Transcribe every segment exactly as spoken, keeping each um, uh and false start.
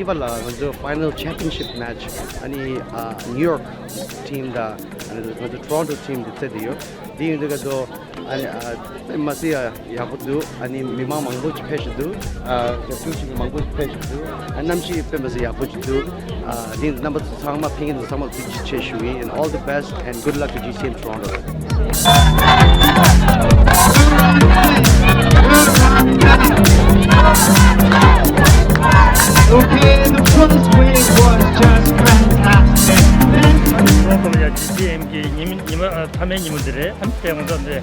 པ་ལ་ང་ཚོ་final championship match ཨ་ནི་ཨ་New York team དང་ཨ་ནི་ང་ཚོ་Toronto team དེ་རྩེད་དེ་ཡོད། དེ་ཡིན་དུས་ཀ་ཚོ་ཨ་ནི་ཨ་དཔེ་མ་སྲིད་ཡ་ཡག་པོ་འདུག་ཨ་ནི་མི་མང་མང་པོ་ཅིག་ཕེབས་བཞིན་འདུག་ཨ་རྒྱབ་སྐྱོར་བྱེད་མཁན་མང་པོ་ཅིག་ཕེབས་བཞིན་འདུག་ཨ་གནམ་གཤིས་དཔེ་མ་སྲིད་ཡག་པོ་ཅིག་འདུག་ཨ་དེ་རྣམ་པ་ཚོ་ཚང་མ་ཕེབས་མཁན་ཚོ་ཚང་མ་ལ་ཐུགས་རྗེ་ཆེ་ཞུ་ཡིན། And all the best and good luck to G C M Toronto. Okay, the first wave was just fantastic. Then Toronto ལ་ཡ་G C M གི་ཉིན་ཉི་མ་ཨ་མཐའ་མའི་ཉིན་མོ་འདི་རེད། ཨ་ནི་དེ་ང་ཚོ་འདི་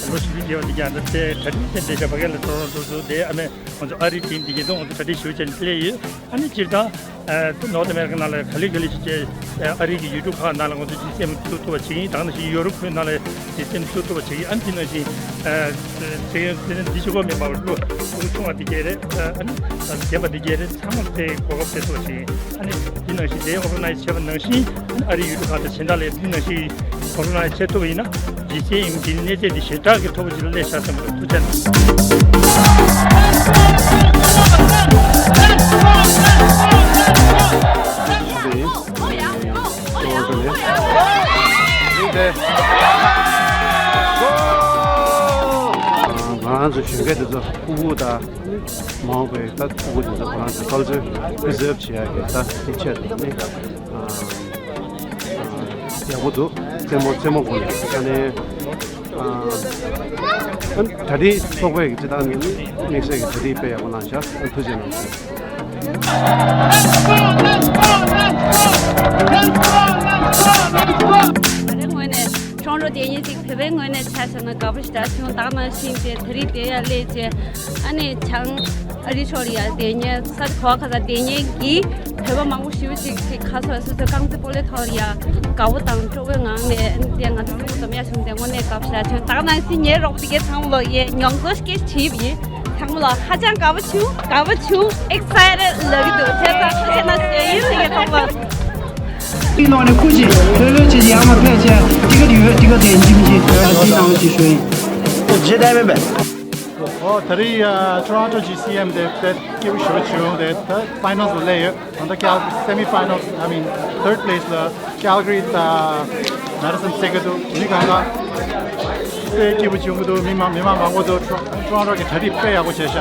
ལོ་བཞི་བཅུ་བརྒལ་བ་འདི་ཀྱང་འདི་དེ་གྲ་སྒྲིག་བྱས་འདི་བྱས་ཕ་གི་ལ་Toronto ཚོ་དེ་ཨ་ནི་ང་ཚོ་ཨ་རིའི་team འདི་གི་ཚོ་ང་ཚོ་གྲ་སྒྲིག་ཞུ་བྱས་ནས་སླེབས་ཡོད། ཨ་ནི་སྤྱིར་བཏང་ཨ་North America ནང་ལ་ག་ལེ་ག་ལེ་ཞིག་བྱས་ཨ་རིའི་གི་ཡུལ་གྲུ་ཁག་ནང་ལ་ང་ཚོ་G C M བཙུགས་ཐུབ་པ་བྱེད་ཀྱི་ཡིན། དེ་ནང་བཞིན་ཡོ་རོབ་ཁུལ་ནང་ལ་G C M བཙུགས་ཐུབ་པ་བྱེད་ཀྱི་ཡིན། ཨ་ནི་དེ་ནང་བཞིན་ཨ་དེ་དེ་ནི་འདི་ཞུ་གོ་མེད་པར་ལོ་ཆུང་བ་དེ་གས་རེད། ཨ་ནི་རྒན་པ་དེ་གས་རེད། ཚང་མ་དེ་གོ་སྐབས་སྤྲད་ཐུབ་པ་བྱེད་ཀྱི་ཡིན། ཨ་ནི་འདི་ནང་བཞིན་དེ་organize བྱས་པ་ནང་བཞིན་ཨ་ནི་ཨ་རིའི་ཡུལ་གྲུ་ཁག་དང་གཞན་དག་ལ་འདི་ནང་བཞིན་organize བྱེད་ཐུབ་པ་ཡིན་ན་G C M གི་གནས་ཚད་འདི་ཞེ་དྲག་གི་མཐོ་པོ་ཅིག་ལ་སླེབས་ཤག་བསམ་གི་འདུག་ཐུགས་རྗེ་གནང་། ང་རང་ཚོ་གཞོན་སྐྱེས་འདི་ཚོ་ཕྲུ་གུ་དང་མང་པོས་ད་ཕྲུ་གུ་འདི་ཚོ་ཁོ་རང་ཚོ་culture preserve བྱེད་ཡག་གི་ད་དེ་ཆེད་དུ་ནི་ཡག་པོ་འདུག་རྩེད་མོ་རྩེད་མོ་དགོས་ནས་ཨ་ནི་ཨ་ནི་གྲ་སྒྲིག་ཚོགས་པའི་གི་སྤྱི་བཏང་ནི་དམིགས་བསལ་གྱི་གྲ་སྒྲིག་དཔེ་ཡག་པོ་གནང་ཤག་ཨ་ཐུགས་རྗེ་གནང་། ངོས་ནས་ཁྲོང་རོ་དེ་ཉིད་ཅིག་བོད་པའི་ངོས་ནས་ཆ་བཞག་ན་དགའ་པོ་ཞེ་དྲག་བྱུང་། ད་ནང་བཞིན་དེ་ད་རེས་དེ་ཡར་སླེབས་རྗེས་ཨ་ནི་བྱང་ཨ་རི་ཕྱོགས་ལ་ཡར་བསྡད་མཁན་ས་གོ་ཁ་ས་བསྡད་མཁན་གྱི་བོད་པ་མང་པོ་ཞེ་པོ་ཅིག་ཅིག་ཁ་སོ་སོ་སོའི་རྐང་རྩེད་སྤོ་ལོའི་ཐོག་ལ་ཡ་དགའ་བོ་དང་སྤྲོ་བོའི་ངང་ནས་ཨ་ནི་དེ་ང་ཚོ་ཕྲུ་གུ་ཚོ་མ་ཡར་བྱུང་དེ་དངོས་གནས་དགའ་པོ་ཞེ་དྲག་བྱུང་། ད་ནང་བཞིན་ངའི་རོགས་པ་དེ་གའི་ཚང་མ་ལོ་ཡས་མྱོང་ཚོར་སྐད་ཆ་དྲིས་པ་ཡིན། ཚང་མ་ལ་ཧ་ཅང་དགའ་པོ་བྱུང་། དགའ་པོ་བྱུང་། excited ལབ་ཀྱི་འདུག་བྱས་ཙང་ཐུགས་རྗེ་གནང་ཞུ་ཡ་ཡིན། ཚང་མ་ལ། དེའི་ནང་ནས་སྐུ་མཁྱེན་ལྷོད་ལྷོད་བྱས་ཡར་མར་ཕེབས་བྱས་ཊི་ཀེ་ཊི་ཡོད་ཊི་ཀེ་ཊི་དེ་འཇིམ་གྱིས་ཨ་ཊི་གནང་ཞེས་ཞུ་ཡིན། རྗེས་དེ་མིན་པས། ཨོ་ད་རེས་ཨ་Toronto G C M དེ་དཔེ་སྐྱིད་པོ་ཞེ་པོ་བྱུང་། དེ་ད་finals ལ་སླེབས་ཡོད། ད་ལྟ་Cal semi finals, I mean third place ལ་Calgary དང་Madison རྩེད་ཀྱི་འདུག་མི་གང་ག་དཔེ་སྐྱིད་པོ་བྱུང་གི་འདུག་མི་མང་མི་མང་མང་པོ་འདུག Toronto གི་གྲ་སྒྲིག་དཔེ་ཡག་པོ་བྱས་ཤག་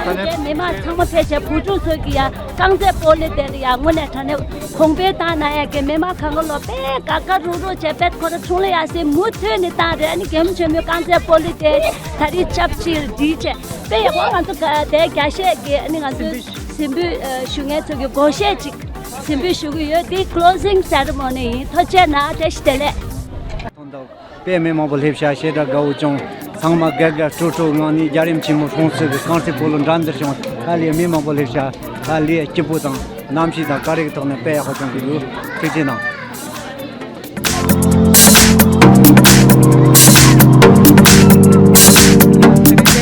ཨ་ད་ནས་མི་མང་ཚང་མ་ཕལ་ཆེར་བུ་ཕྲུག་ཚོ་གི་ཡ་རྐང་རྩེད་སྤོ་ལོ་དེ་ལ་ཡ་དངོས་གནས་དྲང་གནས་གོང་འཕེལ་བཏང་གནང་ཡ་གི་མི་མང་གང་ག་ལོ་དཔེ་དགའ་དགའ་རུག་རུག་བྱས་དཔེ་ཁོ་རང་ཆུང་ལོ་ཡ་སེ་མུ་མཐུད་ནས་བཏང་རེད། ཨ་ནི་རྒན་མོ་ཆེན་མོའི་རྐང་རྩེད་སྤོ་ལོ་དེ་ད་རེས་ཆབས་ཅིག་སྒྲིལ་བྱས་དཔེ་ཡག་པོ། ང་ཚོ་ག་དེ་རྒྱ་ཤད་ཀྱི་ཨ་ནི་ང་ཚོའི་གཟིམ་སྤོས་ཞུ་མཁན་ཚོ་གི་སྒོར་གཞས་ཅིག་གཟིམ་སྤོས་ཞུ་གི་ཡོད། དེ་closing ceremony ཡིན། ཐུགས་རྗེ་གནང་། བཀྲ་ཤིས་བདེ་ལེགས། དཔེ་མི་མང་པོ་སླེབས་ཤག་ཞེ་དྲག་དགའ་བོ་བྱུང་། ཚང་མ་དགའ་དགའ་སྤྲོ་སྤྲོའི་ངང་ནས་རྒྱལ་རིམ་ཆེན་མོ་ཧྲོང་ཚུགས་ཀྱི་རྐང་རྩེད་སྤོ་ལོ་འགྲན་བསྡུར་བྱུང་། ཧ་ལས་མི་མང་པོ་སླེབས་ཤག་ཧ་ལས་སྐྱིད་པོ་དང་གནམ་གཤིས་དང་ག་རེ་གི་ཐོག་ནས་དཔེ་ཡག་པོ་བྱུང་གི་འདུག་ཐུགས་རྗེ་གནང་།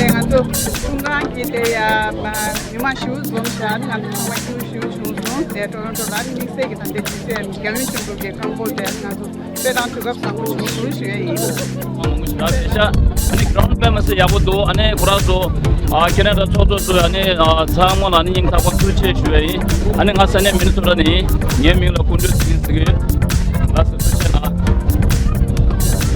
ང་ཚོ་ཀྲུང་ཀྲང་གི་དེ་ཡ་མི་མང་ཞེ་པོ་འཛོམས་ཤག་ང་ཚོ་ཚང་མ་སྐྱིད་པོ་ཞེ་པོ་བྱུང་སོང་། དེ་ཀྲོ་རོན་ཀྲོ་ལ་དམིགས་བསལ་གྱི་ད་ལྟ་ཇི་སི་ཨེམ་རྒྱལ་ཡོངས་ཆེན་པོ་གི་རྐང་སྤོལ་དེ་ང་ཚོ་དཔེ་དང་དུས་སྐབས་བཟང་པོ་བྱུང་སོང་ཞུ་ཡ་ཡིན། ཨ་ནི་ground དཔེ་མི་སྲིད་ཡག་པོ་འདུག་ཨ་ནི་ཁོ་རང་ཚོ་ཨ་ཁེ་ན་ཌ་ཚོགས་གཙོ་ཚོས་ཨ་ནི་ཨ་ཚང་མ་ལ་ཨ་ནི་སྙིང་ཐག་པ་ཐུགས་རྗེ་ཆེ་ཞུ་ཡ་ཡིན། ཨ་ནི་ང་ས་གནས་མི་ནི་སོ་ཊ་ནས་ཡིན། ངའི་མིང་ལ་ཀུན་གྲོལ་ཟེར་གྱི་ཟེར་གྱི་ཡོད། ལགས་སོ་ཐུགས་རྗེ་གནང་།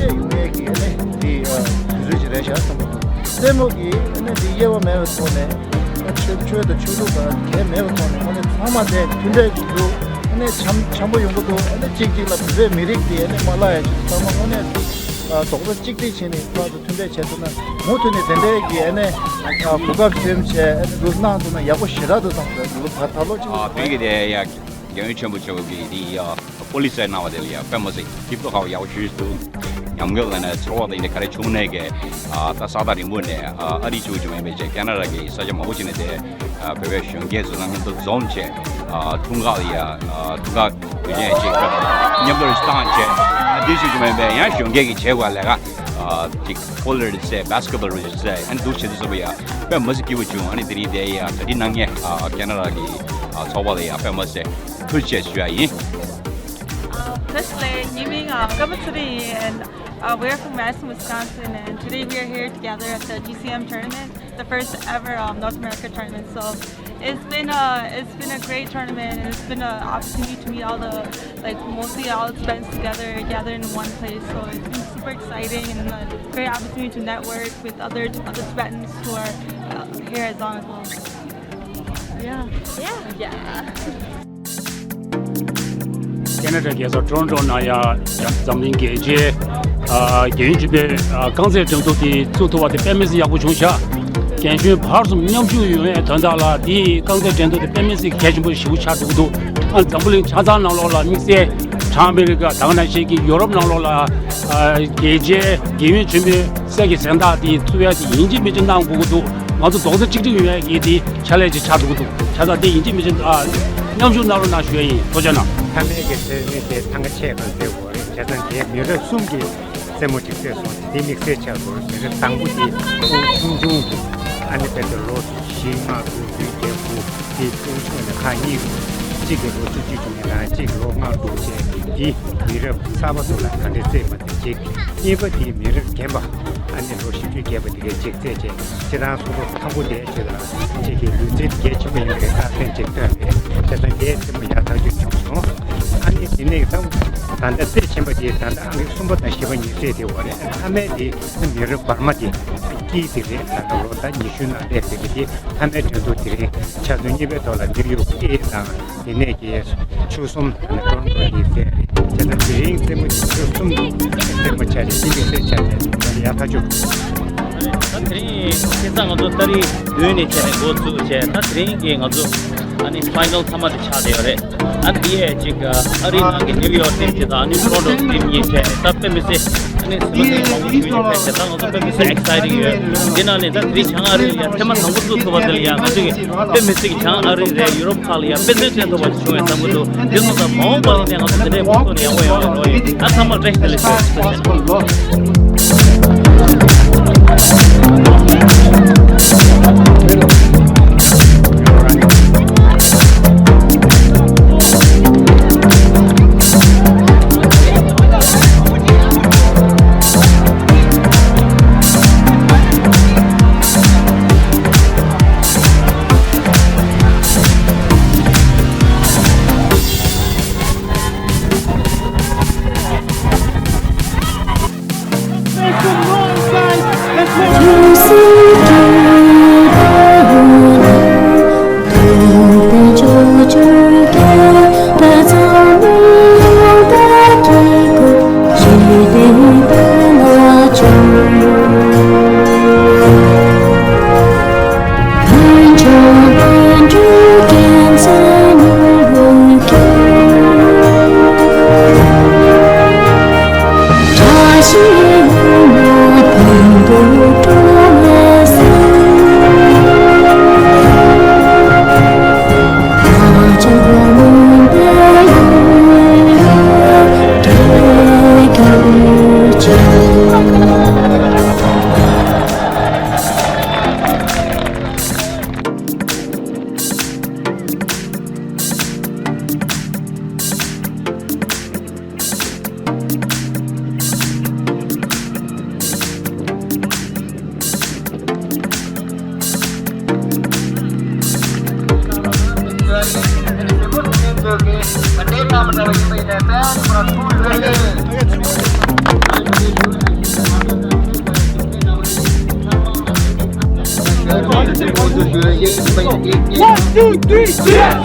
ཡོད་པའི་གི་ཨ་ནི་འདི་ཨ་དུས་ཚོད་ཅིག་རེད་ཤག་བསམ་པ་འདུག་རྩེད་མོ་གི་ཨ་ནི་འདི་དབྱེ་བ་མེད་པའི་ཐོག་ནས། ཆོས་ཆོས་དང་ཆོས་ལུགས་དང་གལ་མེད་པའི་ཐོག་ནས་དངོས་གནས་ཚང་མ་དེ་མཐུན་འབྲེལ་འདུག་ཨ་ནི་འཆམ་འཆམ་པོ་ཡོང་གི་འདུག་ཨ་ནི་གཅིག་གཅིག་ལ་བོད་པའི་མི་རིགས་དེ་ཨ་ནི་མ་བརླག་ཡ་ཅིག་ཚང་མ་དངོས་གནས་ཨ་རྡོག་རྩ་གཅིག་སྒྲིལ་བྱས་ནས་ཕར་ཚུར་མཐུན་འབྲེལ་བྱས་ཐུབ་ན་མུ་མཐུད་ནས་དེ་འདྲའི་གི་ཨ་ནི་ཨ་གོ་སྐབས་ཟིན་བྱས་ཨ་ནི་འདུག་གནང་ཐུབ་ན་ཡག་པོ་ཞེ་དྲག་འདུག་བསམ་སོང་། འདུག་ད་ད་ལོ་ཅིག་ཨ་བོད་ཀྱི་དེ་ཡ་རྒྱལ་ཡོངས་ཆེན་པོ་ཆེ་བོ་གི་དེ་ཡ་པོ་ལི་སི་གནང་བ་དེ་ལ་ཡ་དཔེ་མ་སྲིད་ཐིབས་ཏོ་ཧ་བ་ཡག་པོ་ཞུས་འདུག་ཉམས་མྱོང་ལ་ནས་ཚོར་བ་དང་ཡིན་ནའི་ག་རེ་བྱུང་ནས་གི་ཨ་ད་ས་ཐག་རིང་པོ་ནས་ཨ་ཨ་རི་བཅུག་བཅུག་མེད་པའི་ཆེད་ཁེ་ན་ཌ་གི་ས་ཆ་མང་པོ་ཅིག་ནས་དེ་ཨ་བོད་པའི་གཞོན་སྐྱེས་ཚོ་དང་མཉམ་དུ་འཛོམས་བྱས་ཨ་འཁྲུངས་སྐར་ལ་ཡ་ཨ་འཁྲུངས་སྐར་དུས་ཆེན་ཅིག་མཉམ་དུ་བཏང་བྱས་ཨ་འདི་བཅུག་བཅུག་མེད་པའི་ཡང་གཞོན་སྐྱེས་ཀྱི་བྱེད་དགོས་ལས་ཀ་ཨ་ཅིག་པོ་ལོ་རི་ཟེར་བྷེ་སི་ཀེ་ཊི་བྷོལ་རི་ཟེར་ཨ་ནི་འདུག་བྱེད་དུས་ཙམ་པ་ཡ་དཔེ་མ་སྲིད་སྐྱིད་པོ་བྱུང་། ཨ་ནི་དེ་རིང་དེ་ཡ་གྲ་སྒྲིག་གནང་མཁན་ཨ་ཁེ་ན་ཌ་གི་ཨ་ཚོགས་པ་ལ་ཡ་དཔེ་མ་སྲིད་ཐུགས་རྗེ་ཆེ་ཞུ་ཡ་ཡིན། Uh, firstly, ངའི་མིང་ཨ་ཀརྨ་ཚེ་རིང་ཡིན། And uh, we're from Madison, Wisconsin, and today we are here together at the G C M tournament, the first ever um, North America tournament. So It's been a it's been a great tournament, and it's been an opportunity to meet all the, like, mostly all the students together, gathered in one place. So it's been super exciting and a great opportunity to network with other other students who are uh, here as long as well. Yeah. Yeah. Yeah. ཁེ་ན་ཌ་རྒྱལ་ས་ཊོ་རོན་ཊོ་ནང་ཡ་འཛམ་གླིང་རྒྱལ་སྤྱིའི་ཨ་རྒྱལ་ཡོངས་ཆེན་མོའི་ཨ་རྐང་རྩེད་འགྲན་བསྡུར་དེ་བཙུགས་ཐུབ་པ་དེ་དཔེ་མི་སྲིད་ཡག་པོ་བྱུང་ཤག་རྒན་གཞོན་བར་གསུམ་མཉམ་ཞུགས་ཡོང་ཡའི་དོན་དག་ལ་དེའི་རྐང་རྩེད་འགྲན་བསྡུར་དེ་དཔེ་མི་སྲིད་གལ་ཆེན་པོ་ཞེ་པོ་ཆགས་འགྲོ་གི་འདུག་ཨ་འཛམ་བུ་གླིང་ཆ་ཚང་ནང་ལོགས་ལ་དམིགས་བསལ་བྱང་ཨ་མེ་རི་ཀ་ད་ག་ནང་བཞིན་གྱི་ཡོ་རོབ་ནང་ལོགས་ལ་ཨ་རྒྱལ་སྤྱིའི་རྒྱལ་ཡོངས་ཆེན་མོའི་གསེར་གྱི་གཟེངས་རྟགས་དེ་བཙུགས་ཡ་དེ་ཡིན་གཅིག་མིན་གཅིག་གནང་དགོས་ཀྱི་འདུག་ང་ཚོ་རྡོག་རྩ་གཅིག་སྒྲིལ་ཡོང་ཡ་གི་དེ་ཕྱག་ལས་ཅིག་ཆགས་འགྲོ་གི་འདུག་བྱས་ཙང་དེ་ཡིན་གཅིག་མིན་གཅིག་ཨ་མཉམ་ཞུགས་གནང་རོགས་གནང་ཞུ་ཡ་ཡིན། ཐུགས་རྗེ་གནང་། ཕ་མེས་ཀྱི་རྩེད་མོ་དེ་ཐང་ག་ཆད་གང་ཟེར་བ་རེད། བྱས་ཙང་དེ་མི་རབས་གསུམ་གྱི་རྩེད་མོ་ཅིག་རྩེས་སོང་། དེ་དམིགས་བསལ་ཆགས་སོང་། མི་རབས་དང་པོ་དེ་ཕྲུ་གུ་ཆུང་ཆུང་གི་ཨ་ནི་དཔེ་དེ་ལོ་བཞི་ལྔ་དྲུག་བདུན་བརྒྱད་དགུ་དེ་ཕྲུ་གུ་ཆུང་ནས་ཁག་གཉིས་རེད། གཅིག་གི་ལོ་བཅུ་གཅིག་བཅུ་གཉིས་དང་གཅིག་གི་ལོ་ལྔ་དྲུག་བྱས་དེ་མི་རབས་གསར་པ་ཚོ་ལ་ག་འདྲས་རྩེད་མ་དེ་གཅིག་གཉིས་པ་དེ་མི་རབས་རྒན་པ་ཨ་ནི་ལོ་བཞི་བཅུ་བརྒལ་བ་དེ་གའི་ཅིག་རྩེད་བྱས། ཁྱེད་རང་ཚོ་ཐང་པོ་བསྡད་བྱས་དང་ཅིག་གི་ལུས་རྩལ་གལ་ཆེན་པོ་ཡིན་པའི་རྟགས་མཚན་ཅིག་སྟོན་པས། དེ་ཚོ་འདིའི་རྩེད་མོ་ཡག་ཐག་ཆོད་བྱུང་སོང་། ཨ་ནི་དེ་ནས་ད་ད་ལྟ་རྩེད་ཆེན་པོ་དེ་ད་ལྟ་ཨང་ཀི་གསུམ་པ་དང་བཞི་པ་གཉིས་རྩེད་དེ་བ་རེད། མཐའ་མའི་དེ་མི་རབས་བར་མ་དེ་དཀྱིལ་དེ་རེད། ད་ལྟ་ལོ་ཟླ་ཉི་ཤུ་ནང་སླེབས་དེ་གི་དེ་མཐའ་མའི་འགྲན་བསྡུར་དེ་རིང་ཆུ་ཚོད་གཉིས་པའི་ཐོག་ལ་ནིའུ་ཡོག་ཨེ་དང་། དེ་ནས་ཀྱི་ཆུ་གསུམ་ནས་ཀྲོན་ཀྲོན་གྱི་རྩེད་རེད། དེ་ལྟར་དེ་རིང་རྩེད་མོ་གཅིག་ཆུ་གསུམ་གྱི་རྩེད་མོ་ཆགས་ནས་ཤིང་གི་རྩེད་ཆགས་ནས་ཡག་ཐག་ཆོད། ད་དེ་རིང་ཁ་སང་ང་ཚོ་ཏ་རིག་བདུན་ནས་བྱས་ནས་འགོ་བཙུགས་བྱས། ད་དེ་རིང་གི་ང་ཚོ་ཨ་ནི་ཕའི་ནལ་མཐའ་མ་དེ་ཆགས་བསྡད་ཡོད་རེད། ཨ་འདི་ཡས་ཅིག་ཨ་རིའི་ནང་གི་ནིའུ་ཡོག་ཊིམ་གཅིག་དང་ཨ་ནི་ཊོ་རོན་ཊོ་ཊིམ་གཉིས་བྱས་ནས་ད་དཔེ་མི་སྲིད་ཨ་ནི་སེམས་པ་སྐྱིད་པོ་བྱུང་ཡོད་པས། དེ་ད་ང་ཚོ་དཔེ་མི་སྲིད་ཨེག་སའི་ཊིང་ཡོད། དེ་ནང་ནས་ད་དེ་རིང་བྱང་ཨ་རི་ལ་ཡ་ཐེངས་མ་དང་པོ་བཙུགས་ཐུབ་པ་དེ་ལ་ཡ་ང་ཚོ་གི་དཔེ་མི་སྲིད་ཀྱི་བྱང་ཨ་རི་རེད། ཡུ་རོབ་ཁག་ལ་ཡང་དཔེ་མཚོན་བསྟན་ཐུབ་པ་ཞིག་བྱུང་བའི་བསམ་གྱི་འདུག་དེ་སོང་ཙང་མ་འོངས་པ་ལ་ནས་ང་ཚོ་འདི་འདྲའི་མུ་མཐུད་ནས་ཡག་པོ་ཡོང་བའི་རོགས་ཡོད། ཨ་ཚང་མར་བཀྲ་ཤིས་བདེ་ལེགས་ཞུ། One, two, three, cheer!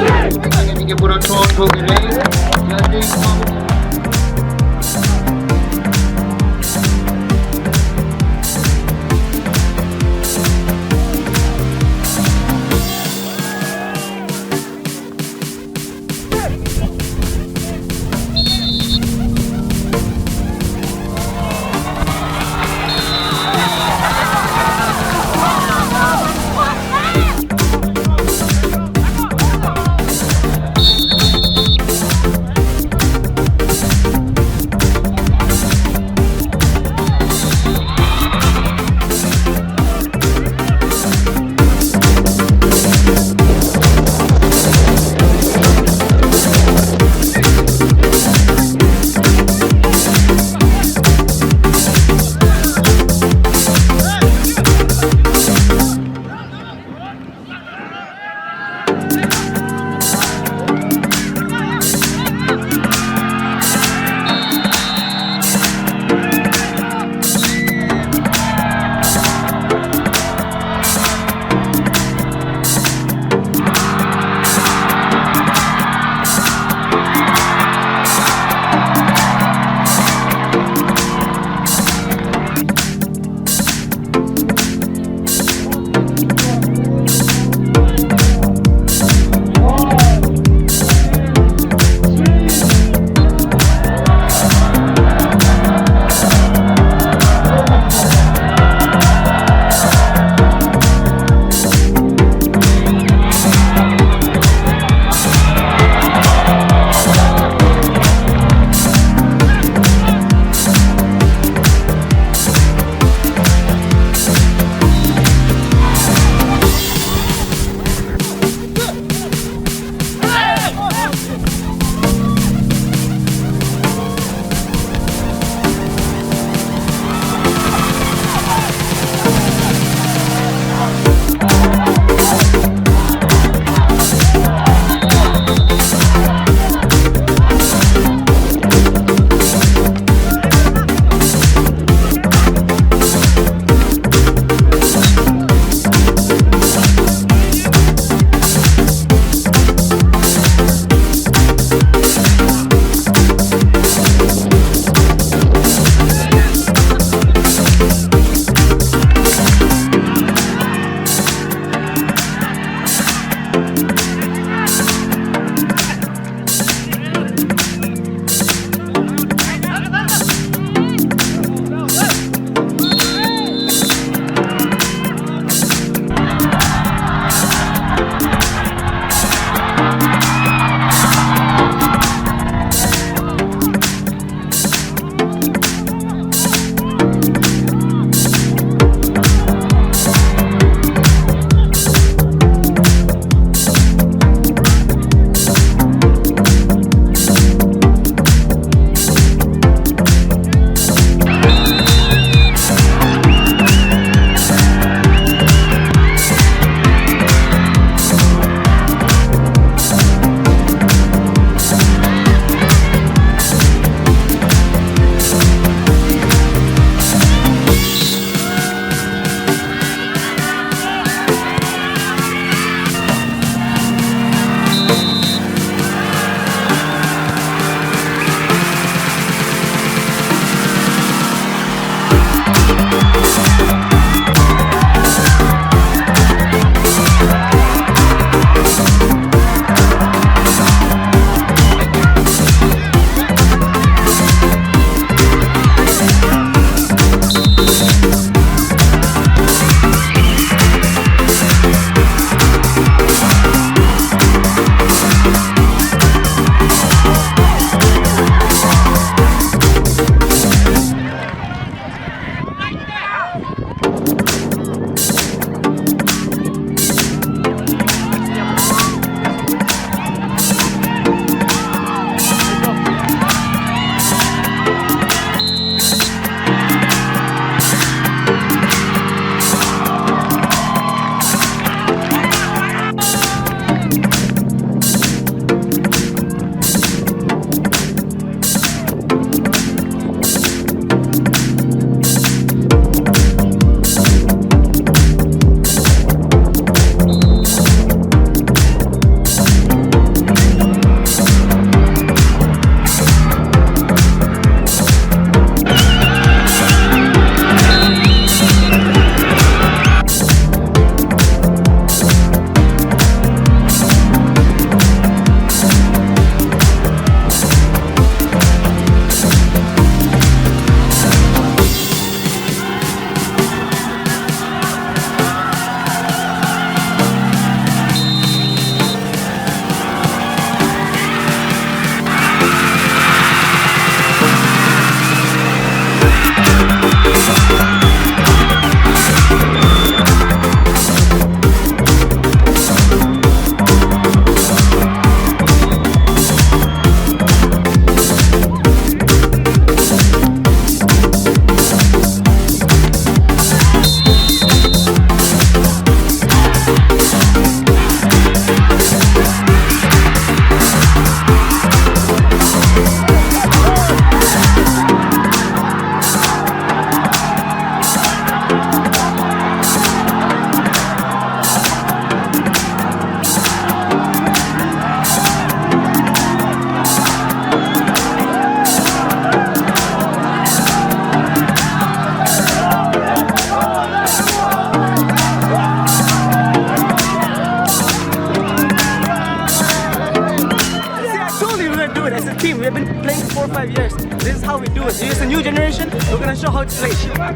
Team, we have been playing for four or five years. This is how we do it. It's a new generation. We're gonna show how to play. Yeah.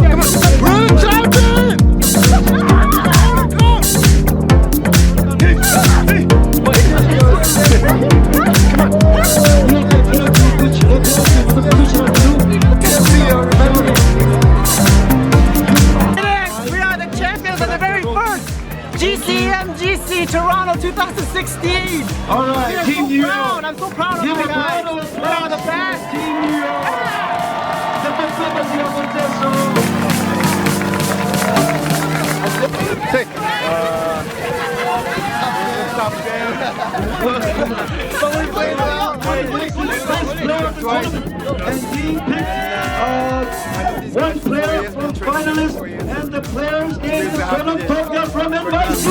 Come on. We're the champions! Come on. We are the champions of the very first G C M G C Toronto two thousand sixteen. All right, Team New York. I'm so proud of you guys. We are the best. Team New York. The best of the competition. Take. Uh, stop there. But we played well. We played well. And he picked, uh, one player from finalists, and the players name is Ronald Tokyo from N Y C.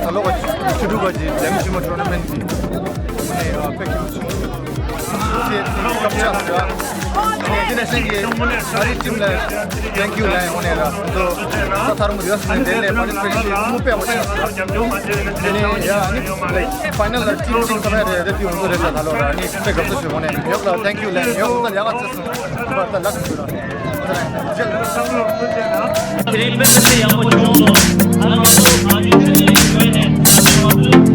ད་ལོ་ག་ཆུ་ཕྲུག་ག་ཅིག་ལེགས་ཤོས་མ་ཊོར་ན་མེན་ཊི་ནས་ཕེབས་ཀྱི་ཆུ་ཕྲུག་ཚེ་སྐབས་ཆགས་ཟེར་བ། དེ་ནས་སེང་གེ་ཨ་རི་ཊིམ་ལ་ཐེང་ཀིའུ་ལན་འོང་ནས་ལ་ཚོ་ས་ཐར་མོ་ཡོད་སེ་དེ་ནས་པར་ཊི་སི་པེ་ཤན་མོ་དཔེ་བ་ཆགས་ཟེར་བ། དེ་ནས་ཡ་ཨ་ནི་ཕའི་ནལ་ལ་ཊིམ་གཅིག་ཚོ་ཕེབས་རེད་དེ་དུས་འོང་ཚོ་རེད་ས་ད་ལོ་ར་ཨ་ནི་དཔེ་དགའ་བསུ་ཞུ་འོང་ནས་ཡོད་ལ་ཐེང་ཀིའུ་ལན་ཡོད་ས་ལ་ཡག་ག་ཚེ་སོང་བར་ད་ལག་ཞུ་ར། དེ་རིང་དཔེ་མི་སྲིད་ཡག་པོ་བྱུང་སོང་། ང་ཚོ་ང་ཚོའི་ཆེད་ལས་ངོས་ནས་ང་ཚོ་ང་ཚོའི་